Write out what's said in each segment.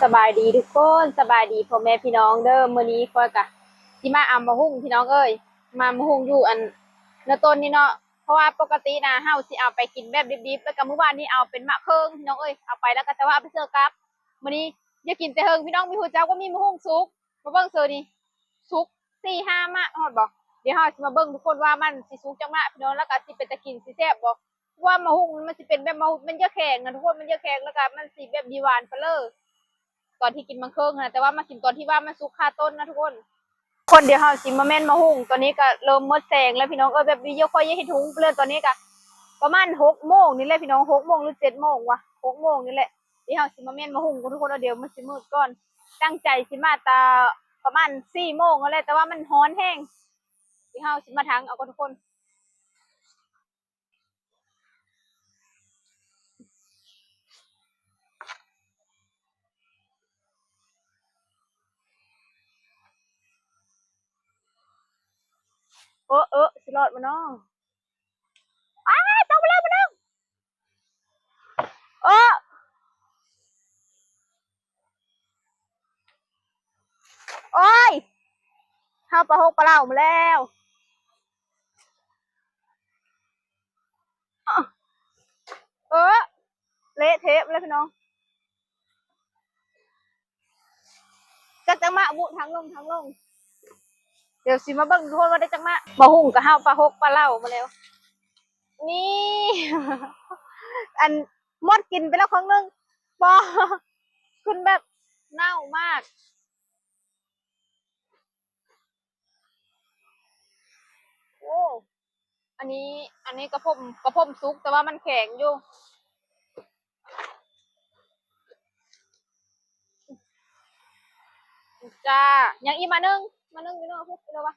ສະບາຍດີທຸກຄົນ ສະບາຍດີພໍ່ແມ່ພີ່ນ້ອງເດີ. ມື້ນີ້ຂ້ອຍກະຊິມາອຳມະຫຸ່ງພີ່ນ້ອງເອີຍ ມາມະຫຸ່ງຢູ່ອັນນະຕົ້ນນີ້ເນາະ. ເພາະວ່າປົກກະຕິນະ ເຮົາຊິເອົາໄປກິນແບບດິບໆ ແລ້ວກະມື້ວານນີ້ເອົາເປັນໝາກເຂີງພີ່ນ້ອງເອີຍ ເອົາໄປແລ້ວກະແຕ່ວ່າເອົາໄປເສີກກັບ. ມື້ນີ້ຢາກກິນແຕ່ເຫິງພີ່ນ້ອງ ມີຮູ້ຈັກວ່າມີມະຫຸ່ງສຸກ ມາເບິ່ງເຊີນີ້ ສຸກສີ່ຫ້າໝາກຮອດບໍ່? ດຽວເຮົາຊິມາເບິ່ງທຸກຄົນວ່າມັນຊິສຸກຈັກໝາກພີ່ນ້ອງ ແລ້ວກະຊິເປັນຕາກິນ ຊິແຊບບໍ່? ວ່າມະຫຸ່ງມັນຊິເປັນແບບມະຫຸ່ງ ມັນຈະແຂງນະທຸກຄົນ ມັນຈະແຂງ ແລ້ວກະມັນຊິແບບບໍ່ຫວານປານເລີ. ຕອນທີ່ກິນມັນເຄິ່ງຫັ້ນນະ ແຕ່ວ່າມາກິນຕອນທີ່ວ່າມັນສຸກຄາຕົ້ນນະທຸກຄົນ. ຄົນດຽວເຮົາຊິມາແມ່ນມະຫຸ່ງ ຕອນນີ້ກະເລີ່ມໝົດແສງແລ້ວພີ່ນ້ອງເອີຍ ແບບວິດີໂອຂ້ອຍຍັງເຮັດຫຸ່ງເລີຍ. ຕອນນີ້ກະປະມານຫົກໂມງນີ້ແຫຼະພີ່ນ້ອງ ຫົກໂມງຫຼືເຈັດໂມງວະ ຫົກໂມງນີ້ແຫຼະ. ດຽວເຮົາຊິມາແມ່ນມະຫຸ່ງກ່ອນທຸກຄົນ ດຽວມັນຊິມືດກ່ອນ. ຕັ້ງໃຈຊິມາແຕ່ປະມານສີ່ໂມງຫັ້ນແຫຼະ ແຕ່ວ່າມັນຮ້ອນແຮງ. ດຽວເຮົາຊິມາຖັງເອົາກ່ອນທຸກຄົນ. ໂອ ເອີ ຊິລອດບໍ່ນໍ? ອ້າ ຕົກໄປແລ້ວບໍ່ນໍ? ໂອ ໂອ້ຍ ເຮົາປາຫົກປາເຫຼົ້າມາແລ້ວ. ເອີ ເລະເທະເລີຍພີ່ນ້ອງ ຈັກຈັກໝາກບຸ ທາງລົງ ທາງລົງ. ດຽວຊິມາເບິ່ງທຸກຄົນວ່າໄດ້ຈັກໝາກ. ມະຫຸ່ງກະເຮົາປາຫົກປາເຫຼົ້າມາແລ້ວ ນີ້ ອັນ ໝົດກິນໄປແລ້ວເຄິ່ງໜຶ່ງ ບໍ່ ຂຶ້ນແບບເນົ່າມາກ. ໂອ້ ອັນນີ້ ອັນນີ້ກະຜົມ ກະຜົມສຸກ ແຕ່ວ່າມັນແຂງຢູ່ຈ້າ. ຍັງອີກໝາກໜຶ່ງ ໝາກໜຶ່ງຢູ່ນອກພຸ້ນ ເຫັນແລ້ວວະ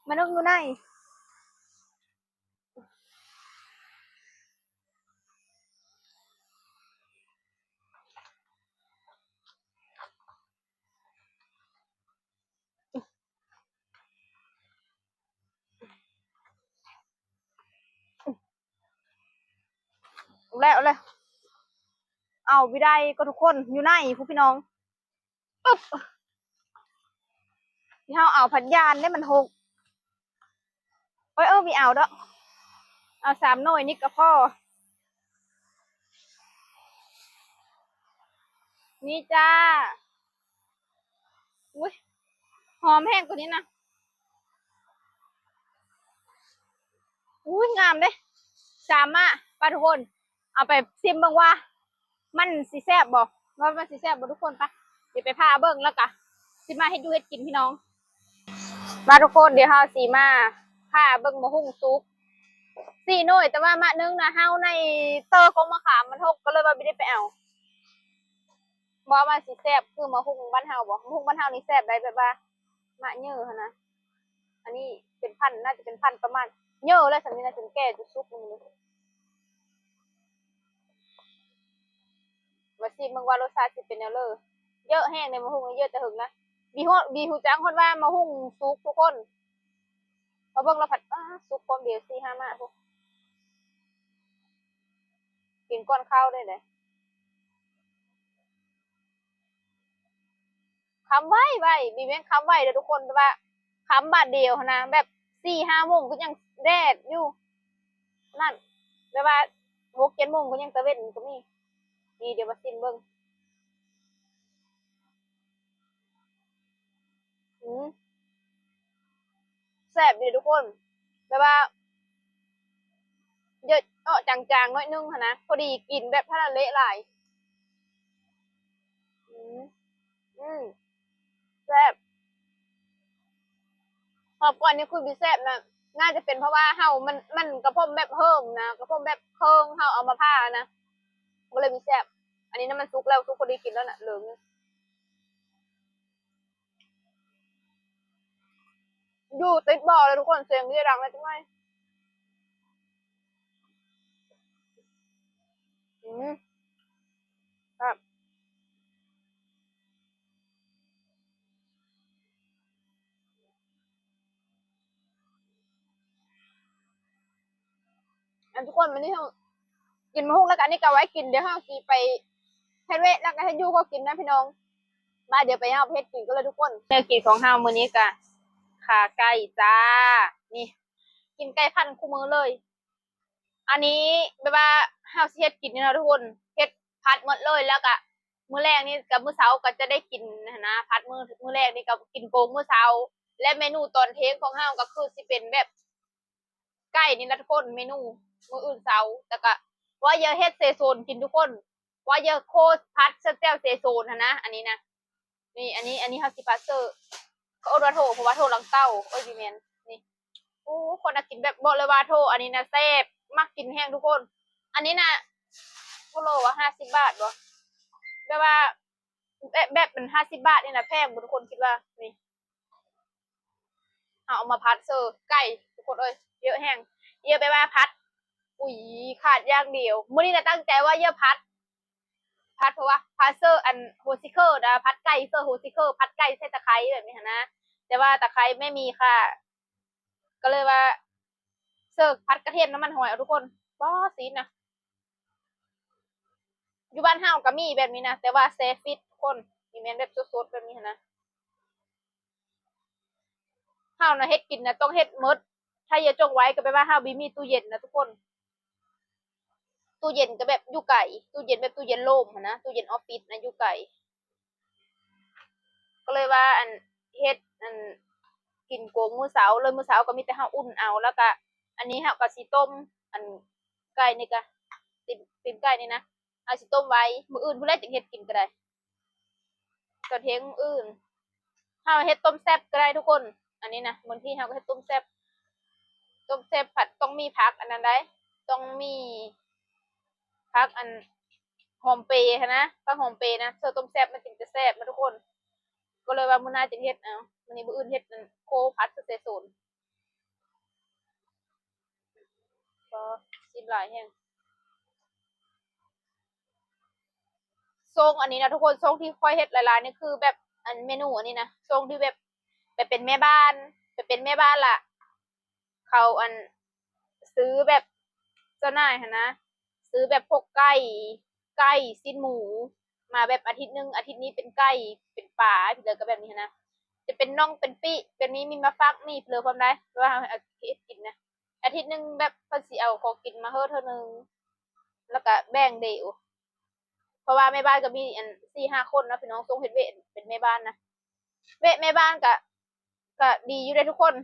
ໝາກໜຶ່ງຢູ່ໃນ. ເອົາແລ້ວ ເອົາແລ້ວ ເອົາບໍ່ໄດ້ກໍທຸກຄົນ ຢູ່ໃນພຸ້ນພີ່ນ້ອງ. ປຶບ ທີ່ເຮົາເອົາພັດຢ້ານເດ້ມັນຫົກ. ໂອ້ຍ ເອີ ບໍ່ເອົາດອກ ເອົາສາມໜ່ວຍນີ້ກໍພໍ. ນີ້ຈ້າ ອຸ້ຍ ຫອມແຮງໂຕນີ້ນະ. ອຸ້ຍ ງາມເດ້ ສາມໝາກ. ໄປທຸກຄົນ ເອົາໄປຊິມເບິ່ງວ່າມັນຊິແຊບບໍ່ ວ່າມັນຊິແຊບບໍ່ທຸກຄົນ. ໄປ ດຽວໄປຜ່າເບິ່ງ ແລ້ວກະຊິມາເຮັດຢູ່ເຮັດກິນພີ່ນ້ອງ. ມາທຸກຄົນ ດຽວເຮົາຊິມາຜ່າເບິ່ງໝາກຫຸ່ງສຸກສີ່ໜ່ວຍ ແຕ່ວ່າໝາກໜຶ່ງນະ ເຮົາໃນເຕີຂອງໝາກຂາມມັນຫົກ ກໍເລີຍວ່າບໍ່ໄດ້ໄປເອົາ. ບໍ່ວ່າຊິແຊບຄືໝາກຫຸ່ງບ້ານເຮົາບໍ່? ໝາກຫຸ່ງບ້ານເຮົານີ້ແຊບໄດ໋ ແບບວ່າໝາກເຍີຫັ້ນນະ. ອັນນີ້ເປັນພັນ ໜ້າຈະເປັນພັນປະມານເຍີແລ້ວ ສ່ຳນີ້ນະ ຈົນແກ່ຈົນສຸກນີ້. ມາຊີມເບິ່ງວ່າລົດຊາດຊິເປັນແນວເລີ. ເຍີແຮງໃນໝາກຫຸ່ງນີ້ ເຍີແຕ່ເຫິງນະ. ບີຮູ້ ບີຮູ້ຈັກຮອດວ່າໝາກຫຸ່ງສຸກທຸກຄົນ. ມາເບິ່ງແລ້ວພັດ ອ້າ ສຸກຄວາມດຽວສີ່ຫ້າໝາກພຸ້ນ. ກິນກ່ອນເຂົ້າໄດ້ໃດ. ຄຳໄວໆ ບີແມ່ນຄຳໄວເດີທຸກຄົນ ແຕ່ວ່າຄຳບາດດຽວຫັ້ນນະ ແບບສີ່ຫ້າໂມງກໍຍັງແດດຢູ່ນັ້ນ ແບບວ່າຫົກເຈັດໂມງກໍຍັງຕາເວັນກໍມີ. ນີ້ ດຽວມາຊີມເບິ່ງ. ອືມ ແຊບຢູ່ເດທຸກຄົນ ແບບວ່າເຍາະເນາະ ຈາງໆ ໜ້ອຍໜຶ່ງຫັ້ນນະ ພໍດີກິນ ແບບຖ້າລະເລະຫຼາຍ. ອືມ ອືມ ແຊບ. ຮອບກ່ອນນີ້ຄືບໍ່ແຊບນະ ໜ້າຈະເປັນເພາະວ່າເຮົາ ມັນ ມັນກະຜົມແບບເຫິງນະ ກະຜົມແບບເຄິ່ງ ເຮົາເອົາມາຜ່ານະ ກໍເລີຍບໍ່ແຊບ. ອັນນີ້ນະມັນສຸກແລ້ວ ສຸກພໍດີກິນແລ້ວນະ ເລີງ. ຢູ່ຕິດບໍ່ເລີຍທຸກຄົນ ສຽງເຍດດັງແລ້ວຈັກໜ້ອຍ. ອືມ ແຊບ. ອັນທຸກຄົນ ມື້ນີ້ເຮົາ ກິນໝາກຫຸ່ງແລ້ວກະອັນນີ້ກະໄວ້ກິນ ດຽວເຮົາຊິໄປເຮັດວຽກ ແລ້ວກະເຮັດຢູ່ກໍກິນນະພີ່ນ້ອງ. ມາ ດຽວໄປເຮົາໄປເຮັດກິນກັນເລີຍທຸກຄົນ. ແນວກິນຂອງເຮົາມື້ນີ້ກະ ຂາໄກ່ຈ້າ ນີ້ ກິນໄກ່ພັນຄູ່ມື້ເລີຍ. ອັນນີ້ແບບວ່າເຮົາຊິເຮັດກິນນີ້ເນາະທຸກຄົນ ເຮັດພັດໝົດເລີຍ ແລ້ວກະມື້ແລງນີ້ກັບມື້ເຊົ້າກໍຈະໄດ້ກິນຫັ້ນນະ ພັດມື້ ມື້ແລງນີ້ກໍກິນໂກງມື້ເຊົ້າ. ແລະເມນູຕອນທ່ຽງຂອງເຮົາກໍຄືຊິເປັນແບບ ໄກ່ນີ້ລະທຸກຄົນ ເມນູມື້ອື່ນເຊົ້າ. ແລ້ວກະວ່າຢາກເຮັດເສໂສນກິນທຸກຄົນ ວ່າຢາກໂຄດຜັດໃສ່ແຈ່ວເສໂສນຫັ້ນນະ. ອັນນີ້ນະ ນີ້ ອັນນີ້ ອັນນີ້ເຮົາຊິຜັດເສີ ເຂົາເອີ້ນວ່າໂທ ເພາະວ່າໂທລັງເຕົ້າ ເອີຍ ບໍ່ແມ່ນ ນີ້. ໂອ້ ຄົນນະກິນແບບ ບອກເລີຍວ່າໂທອັນນີ້ນະແຊບ ມັກກິນແຮງທຸກຄົນ. ອັນນີ້ນະ ໂລລະຫ້າສິບບາດບໍ ແບບວ່າ ແບບ ແບບມັນຫ້າສິບບາດນີ້ນະແພງບໍ່ ທຸກຄົນຄິດວ່າ ນີ້ ເຮົາເອົາມາຜັດເສີໄກ່ທຸກຄົນເອີຍ ເຍອະແຮງ ເຍອະແບບວ່າຜັດ ອຸຍ ຂາດຢ່າງດຽວ. ມື້ນີ້ນະຕັ້ງໃຈວ່າຢາກຜັດ ຜັດ ເພາະວ່າຜັດເສີອັນໂຮຊິເຄີນະ ຜັດໄກ່ເສີໂຮຊິເຄີ ຜັດໄກ່ໃສ່ຕະໄຄແບບນີ້ຫັ້ນນະ ແຕ່ວ່າຕະໄຄໄມ່ມີຄ່າ ກໍເລີຍວ່າເສີຜັດກະທຽມນ້ຳມັນຫອຍເອົາທຸກຄົນ. ບໍ່ ຊີ້ນນະ ຢູ່ບ້ານເຮົາກໍມີແບບນີ້ນະ ແຕ່ວ່າແຊ່ຟຣີດທຸກຄົນ ນີ້ແມ່ນແບບສົດໆແບບນີ້ຫັ້ນນະ. ເຮົານະເຮັດກິນນະຕ້ອງເຮັດໝົດ ຖ້າຢາກຈົງໄວ້ກໍແປວ່າເຮົາບໍ່ມີຕູ້ເຢັນນະທຸກຄົນ. ຕູ້ເຢັນກໍແບບຢູ່ໄກ ຕູ້ເຢັນແບບຕູ້ເຢັນໂລມຫັ້ນນະ ຕູ້ເຢັນອອບຟິດນະຢູ່ໄກ ກໍເລີຍວ່າ ອັນ ເຮັດ ອັນ ກິນໂກງມື້ເຊົ້າເລີຍ ມື້ເຊົ້າກໍມີແຕ່ເຮົາອຸ່ນເອົາ ແລ້ວກະອັນນີ້ເຮົາກໍຊິຕົ້ມ ອັນ ໄກ່ນີ້ກະ ຕີນ ຕີນໄກ່ນີ້ນະ ເຮົາຊິຕົ້ມໄວ້ ມື້ອື່ນພຸ້ນແຫຼະຈຶ່ງເຮັດກິນກໍໄດ້ ຕອນທ່ຽງມື້ອື່ນ. ເຮົາເຮັດຕົ້ມແຊບກໍໄດ້ທຸກຄົນ ອັນນີ້ນະ ບາງທີເຮົາກໍເຮັດຕົ້ມແຊບ ຕົ້ມແຊບພັດຕ້ອງມີຜັກອັນນັ້ນໃດ໋ ຕ້ອງມີຜັກ ອັນ ຫອມເປຫັ້ນນະ ຜັກຫອມເປນະ ເສີຕົ້ມແຊບມັນຈຶ່ງຈະແຊບນະທຸກຄົນ. ກໍເລີຍວ່າມື້ໜ້າຈຶ່ງເຮັດເອົາ ມື້ນີ້ມື້ອື່ນເຮັດ ອັນ ໂຄພັດໃສ່ເສໂສນ. ກໍຊິມຫຼາຍແຮງ ຊົງອັນນີ້ນະທຸກຄົນ ຊົງທີ່ຂ້ອຍເຮັດຫຼາຍໆນີ້ຄືແບບ ອັນ ເມນູອັນນີ້ນະ ຊົງທີ່ແບບ ໄປເປັນແມ່ບ້ານ ໄປເປັນແມ່ບ້ານລະ ເຂົາ ອັນ ຊື້ແບບ ເຈົ້ານາຍຫັ້ນນະ ຊື້ແບບພວກໄກ່ ໄກ່ ຊີ້ນໝູ ມາແບບອາທິດໜຶ່ງ ອາທິດນີ້ເປັນໄກ່ ເປັນປາ ອາທິດເລີຍກໍແບບນີ້ຫັ້ນນະ ຈະເປັນໜ່ອງເປັນປີ້ແບບນີ້ ມີມາຝາກໜີ້ເລີຍພ້ອມໄດ໋ ແຕ່ວ່າເຮົາເຮັດກິນນະ ອາທິດໜຶ່ງແບບເພິ່ນຊິເອົາຂອງກິນມາເຮີເທື່ອໜຶ່ງ ແລ້ວກໍແບ່ງເດ ເພາະວ່າແມ່ບ້ານກໍມີ ອັນ ສີ່ຫ້າຄົນເນາະພີ່ນ້ອງ ຊົງເຮັດວຽກເປັນແມ່ບ້ານນະ ວຽກແມ່ບ້ານກະ ກະດີຢູ່ເດ້ທຸກຄົນ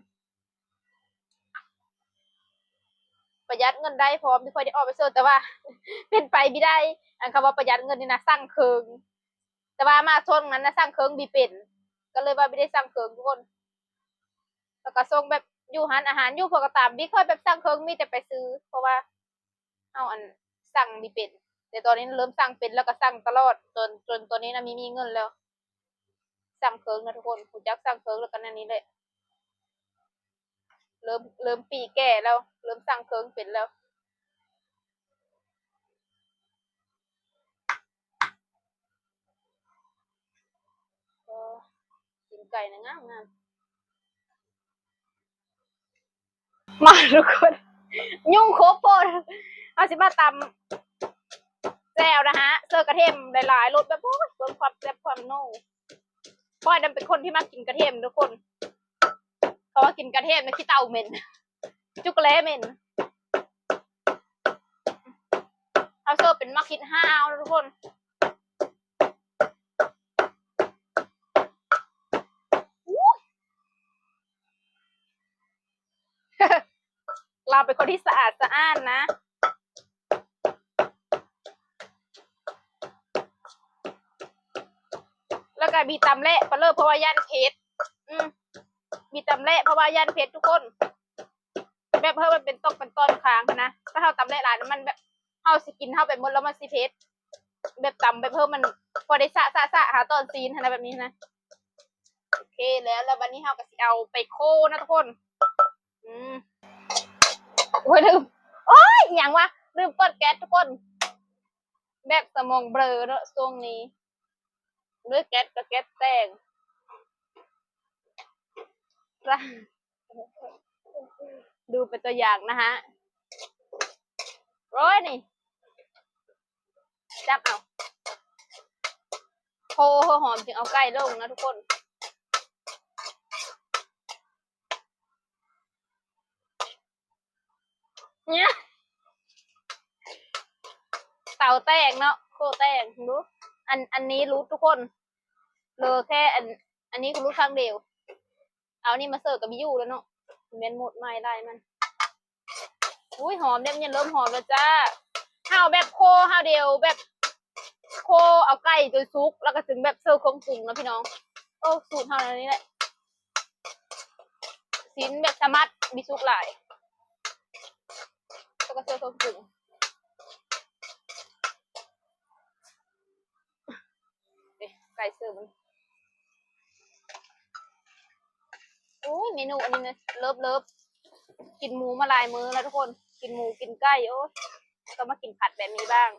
ປະຢັດເງິນໄດ້ພ້ອມ ທີ່ຂ້ອຍໄດ້ອອກໄປເສີ ແຕ່ວ່າເປັນໄປບໍ່ໄດ້ ອັນ ຄຳວ່າປະຢັດເງິນນີ້ນະ ສັ່ງເຄິ່ງ ແຕ່ວ່າມາຊ່ວງນັ້ນນະ ສັ່ງເຄິ່ງບໍ່ເປັນ ກໍເລີຍວ່າບໍ່ໄດ້ສັ່ງເຄິ່ງທຸກຄົນ. ແລ້ວກໍສົ່ງແບບຢູ່ຮ້ານອາຫານຢູ່ ເພາະກໍຕາມ ບໍ່ຄ່ອຍແບບສັ່ງເຄິ່ງ ມີແຕ່ໄປຊື້ ເພາະວ່າ ເຮົາ ອັນ ສັ່ງບໍ່ເປັນ ແຕ່ຕອນນີ້ເລີ່ມສັ່ງເປັນ ແລ້ວກໍສັ່ງຕະຫຼອດ ຈົນ ຈົນຕອນນີ້ນະມີ ມີເງິນແລ້ວ ສັ່ງເຄິ່ງນະທຸກຄົນ ຮູ້ຈັກສັ່ງເຄິ່ງແລ້ວກໍແນວນີ້ແຫຼະ ເລີ່ມ ເລີ່ມປີແກ່ແລ້ວ ເລີ່ມສັ່ງເຄິ່ງເປັນແລ້ວ ໂອ້ ຕີນໄກ່ນະງາມໆ. ມາທຸກຄົນ ຍຸງໂຄບໂພດ ເຮົາຊິມາຕຳແຈ່ວນະຮະ ເສີກະທຽມຫຼາຍໆ ລົດແບບ ໂອ້ຍ ເບິ່ງຄວາມແຊບຄວາມນົວ. ຂ້ອຍນະເປັນຄົນທີ່ມັກກິນກະທຽມທຸກຄົນ ເພາະວ່າກິນກະທຽມນະຂີ້ເຕົ່າເໝັນ ຈຸກແລເໝັນ. ເຮົາເສີເປັນໝາກຮິດຫ້າວນະທຸກຄົນ. ລາວເປັນຄົນທີ່ສະອາດສະອ້ານນະ ແລ້ວກະມີຕຳແຫຼະປະເລີ ເພາະວ່າຢ້ານເຜັດ ອືມ ມີຕຳແຫຼະ ເພາະວ່າຢ້ານເຜັດທຸກຄົນ ແບບເຮົາມັນເປັນຕົກເປັນຕອນຄາງຫັ້ນນະ ຖ້າເຮົາຕຳແຫຼະຫຼາຍນະ ມັນແບບ ເຮົາຊິກິນເຮົາໄປໝົດແລ້ວມັນຊິເຜັດ ແບບຕຳແບບເຮົາມັນພໍໄດ້ສະ ສະ ສະ ຫາຕອນຊີ້ນຫັ້ນນະ ແບບນີ້ຫັ້ນນະ. ໂອເຄແລ້ວ ແລ້ວບັດນີ້ເຮົາກໍຊິເອົາໄປໂຄນະທຸກຄົນ ອືມ ໂອ້ຍ ລືມ ໂອ້ຍ ອີຫຍັງວະ ລືມເປີດແກັສທຸກຄົນ ແບບສະໝອງເບລີເນາະຊ່ວງນີ້ ເລີຍແກັດກໍແກັດແຕກ ດູເປັນຕົວຢ່າງນະຮະ. ໂອ້ຍ ນີ້ ຈັບເອົາ. ໂອ້ ຫອມຈຶ່ງເອົາໄກ່ລົງນະທຸກຄົນ. ເຕົາແຕກເນາະ ໂຄແຕກ ເບິ່ງດູ. ອັນ ອັນນີ້ຫຼຸດທຸກຄົນ ເຫຼືອແຄ່ອັນ ອັນນີ້ຄືຫຼຸດຂ້າງດຽວ. ເອົານີ້ມາເສີບກໍບໍ່ຢູ່ແລ້ວເນາະ ແມ່ນໝົດໄມ້ໄລ່ມັນ. ອຸ້ຍ ຫອມເດ້ ມັນເລີ່ມຫອມແລ້ວຈ້າ. ເຮົາແບບໂຄ ເຮົາດຽວແບບໂຄເອົາໄກ່ຈົນສຸກ ແລ້ວກໍຈຶ່ງແບບເສີບເຄື່ອງປຸງເນາະພີ່ນ້ອງ. ໂອ້ ສູດເຮົາແນວນີ້ແຫຼະ ຊີ້ນແບບສາມາດມີສຸກຫຼາຍ ແລ້ວກໍເສີບເຄື່ອງປຸງ. ເອີ ໄກ່ເສີບມັນ ໂອ້ຍ ເມນູອັນນີ້ນະ ເລີບໆ ກິນໝູມາຫຼາຍມື້ແລ້ວທຸກຄົນ ກິນໝູກິນໄກ່ ໂອ້ຍ ຕ້ອງມາກິນຜັດແບບນີ້ບ້າງ.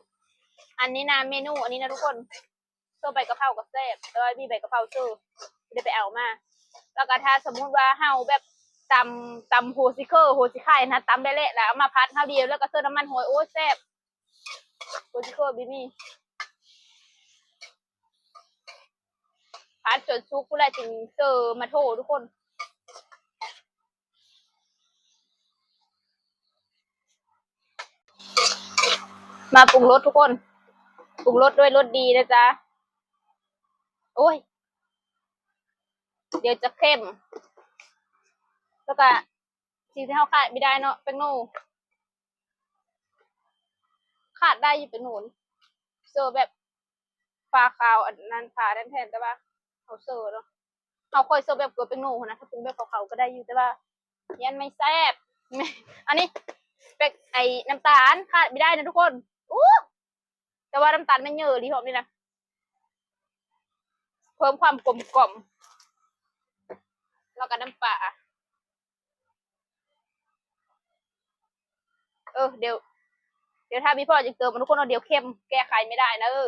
ອັນນີ້ນະ ເມນູອັນນີ້ນະທຸກຄົນ ເສີບໃບກະເພົາກໍແຊບ ແຕ່ວ່າມີໃບກະເພົາເສີບ ບໍ່ໄດ້ໄປເອົາມາ. ແລ້ວກໍຖ້າສົມມຸດວ່າເຮົາແບບຕຳ ຕຳຫົວຊິເຄີ ຫົວຊິໄຂ່ຫັ້ນນະ ຕຳໄດ້ແຫຼະ ແລ້ວເອົາມາຜັດເຮົາດຽວ ແລ້ວກໍເສີບນ້ຳມັນຫອຍ ໂອ້ຍ ແຊບ. ໂອ້ຍ ຊິໂຄດບໍ່ມີ ຜັດຈົນສຸກພຸ້ນແຫຼະ ຈຶ່ງເສີມາໂທທຸກຄົນ. ມາປຸງລົດທຸກຄົນ ປຸງລົດດ້ວຍລົດດີນະຈ໊ະ. ໂອ້ຍ ດຽວຈະເຄັມ ແລ້ວກະສິ່ງທີ່ເຮົາຂາດບໍ່ໄດ້ເນາະ ແປ້ງນົວ ຂາດໄດ້ຢູ່ ແປ້ງນົວ ເສີບແບບຝາຂາວ ອັນນັ້ນຝານັ້ນແທນ ແຕ່ວ່າເຮົາເສີບເນາະ ເຮົາຄ່ອຍເສີບແບບເກືອແປ້ງນົວຫັ້ນນະ ຖ້າປຸງແບບຂາວໆກໍໄດ້ຢູ່ ແຕ່ວ່າຢ້ານໄມ່ແຊບ. ອັນນີ້ແປ້ງ ໄອ້ນ້ຳຕານຂາດບໍ່ໄດ້ນະທຸກຄົນ. ອູ້ ແຕ່ວ່ານ້ຳຕານມັນເຍີະອີ່ຫຼີ ຫອມນີ້ນະ ເພີ່ມຄວາມກົມກ່ອມ ແລ້ວກໍນ້ຳປາ. ເອີ ດຽວ ດຽວຖ້າມີພໍຈຶ່ງເຕີມ ທຸກຄົນເນາະ ດຽວເຄັມ ແກ້ໄຂໄມ່ໄດ້ນະ. ເອີ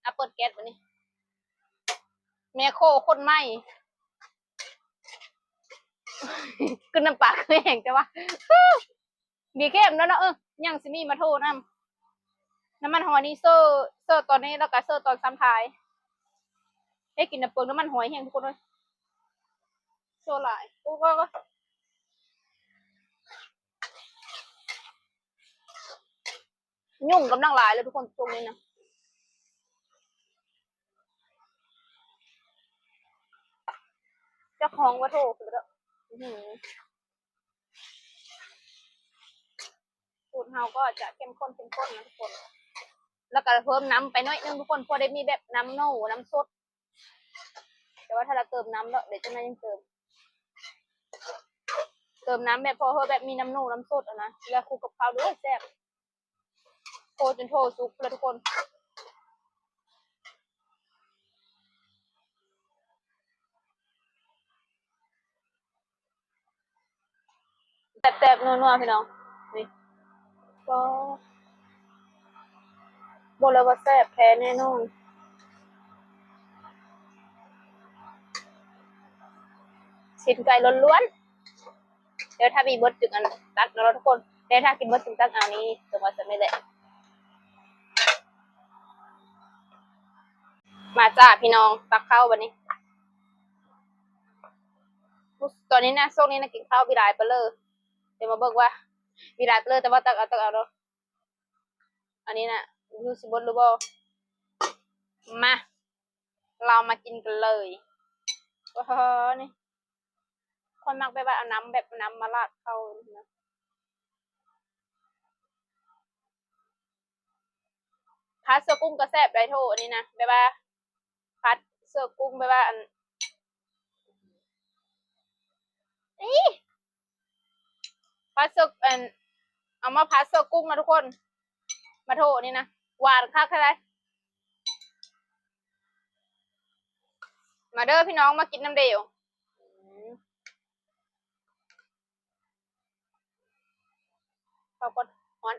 ອ່ະ ເປີດແກັສບາດນີ້ ແມ່ໂຄຄົນໃໝ່ ຄືນ້ຳປາຄືແຫ້ງແຕ່ວ່າ ມີເຄັມແລ້ວເນາະ. ເອີ ຍັງຊິມີມາໂທນຳ ນ້ຳມັນຫອຍນີ້ ເຊີ ເຊີຕອນນີ້ ແລ້ວກະເຊີຕອນຊຳທ້າຍ. ເຮັດກິນນະເປືອງນ້ຳມັນຫອຍແຮງທຸກຄົນເອີຍ ເຊີຫຼາຍ. ໂອ້ຍ ຍຸງກຳລັງຫຼາຍເລີຍທຸກຄົນ ຊ່ວງນີ້ນະ ຈັກຫ້ອງວ່າໂທ ຄືແບບ ອື້ຫື ສູດເຮົາກໍຈະເຂັ້ມຂຸ້ນ ເຂັ້ມຂຸ້ນນະທຸກຄົນ ແລ້ວກໍເພີ່ມນ້ຳໄປໜ້ອຍໜຶ່ງທຸກຄົນ ພໍໄດ້ມີແບບນ້ຳໜູ ນ້ຳສົດ. ແຕ່ວ່າຖ້າລະເຕີມນ້ຳເນາະ ດຽວຈັ່ງໃດຈັ່ງເຕີມ ເຕີມນ້ຳແບບພໍເຮີ ແບບມີນ້ຳໜູ ນ້ຳສົດຫັ້ນນະ ແລ້ວຄຸກກັບເຂົ້າດ້ວຍ ແຊບ. ໂທຈົນໂທສຸກແລ້ວທຸກຄົນ ແຊບໆ ນົວໆ ພີ່ນ້ອງ ນີ້ ບອກເລີຍວ່າແຊບແທ້ແນ່ນອນ ຊີ້ນໄກ່ລ້ວນໆ. ດຽວຖ້າມີເບິດຈຶ່ງອັນຕັກເນາະທຸກຄົນ ດຽວຖ້າກິນເບິດຈຶ່ງຕັກເອົານີ້ ຈັ່ງວ່າຊັ້ນນີ້ແຫຼະ. ມາຈ້າພີ່ນ້ອງ ຕັກເຂົ້າບາດນີ້. ຕອນນີ້ນະ ຊ່ວງນີ້ນະ ກິນເຂົ້າບໍ່ຫຼາຍປານເລີ ດຽວມາເບິ່ງວ່າບໍ່ຫຼາຍປານເລີ ແຕ່ວ່າຕັກເອົາ ຕັກເອົາເນາະ. ອັນນີ້ນະ ບໍ່ຮູ້ຊິເບິດຫຼືບໍ່. ມາ ເຮົາມາກິນກັນເລີຍ. ໂອ້ໂຫ ນີ້ ຂ້ອຍມັກແບບວ່າເອົານ້ຳ ແບບນ້ຳມາລາດເຂົ້ານະ. ຜັດເສື້ອກຸ້ງກໍແຊບໄດ໋ໂທ ອັນນີ້ນະ ແບບວ່າຜັດເສື້ອກຸ້ງ ແບບວ່າອັນ ອີ ຜັດເສື້ອ ອັນ ເອົາມາຜັດເສື້ອກຸ້ງນະທຸກຄົນ ມາໂທນີ້ນະ ຫວານຄັກເທົ່າໃດ. ມາເດີພີ່ນ້ອງ ມາກິນນຳເດວ. ເຂົ້າກ່ອນ ຮ້ອນ.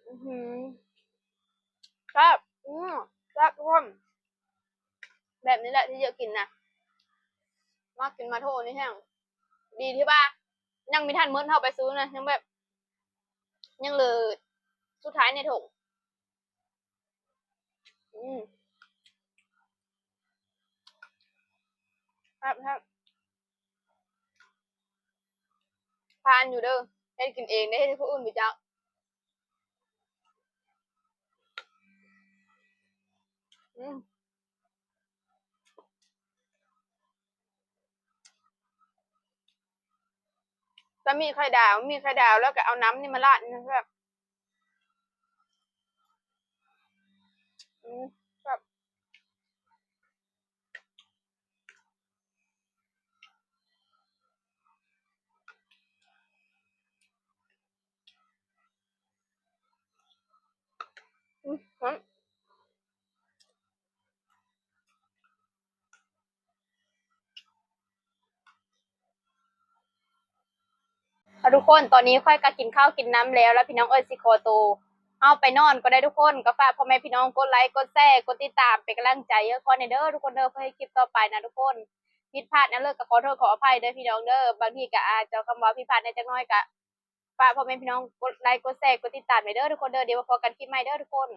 ອືຫື ແຊບ ອື ແຊບທຸກຄົນ ແບບນີ້ແຫຼະທີ່ຢາກກິນນະ ມັກກິນມາໂທນີ້ແຮງ. ດີທີ່ວ່າຍັງບໍ່ທັນໝົດ ເຮົາໄປຊື້ນະ ຍັງແບບ ຍັງເຫຼືອສຸດທ້າຍໃນຖົງ. ອືມ ແຊບໆ ຜ່ານຢູ່ເດີ ເຮັດກິນເອງໄດ້ ເຮັດໃຫ້ຜູ້ອື່ນບໍ່ຈັກ. ອືມ ແລ້ວມີໄຂ່ດາວ ມີໄຂ່ດາວແລ້ວກໍເອົານ້ຳນີ້ມາລາດ ແຊບ. ອືມ ແຊບ. ອືມ ຫອມ. ເອົາ ທຸກຄົນ ຕອນນີ້ຂ້ອຍກໍກິນເຂົ້າກິນນ້ຳແລ້ວ ແລ້ວພີ່ນ້ອງເອີຍ ຊິຂໍໂຕເຮົາໄປນອນກ່ອນເດີທຸກຄົນ. ກໍຝາກພໍ່ແມ່ພີ່ນ້ອງກົດໄລ ກົດແຊ ກົດຕິດຕາມເປັນກຳລັງໃຈໃຫ້ຂ້ອຍແດ່ເດີທຸກຄົນເດີ ເພື່ອເຮັດຄລິບຕໍ່ໄປນະທຸກຄົນ. ຜິດພາດແນວເລີກກໍຂໍໂທດຂໍອະໄພເດີພີ່ນ້ອງເດີ. ບາງທີກໍອາດຈະຄຳເວົ້າຜິດພາດແດ່ຈັກໜ້ອຍ ກໍຝາກພໍ່ແມ່ພີ່ນ້ອງກົດໄລ ກົດແຊ ກົດຕິດຕາມແດ່ເດີທຸກຄົນເດີ. ດຽວມາພໍ້ກັນຄລິບໃໝ່ເດີທຸກຄົນ.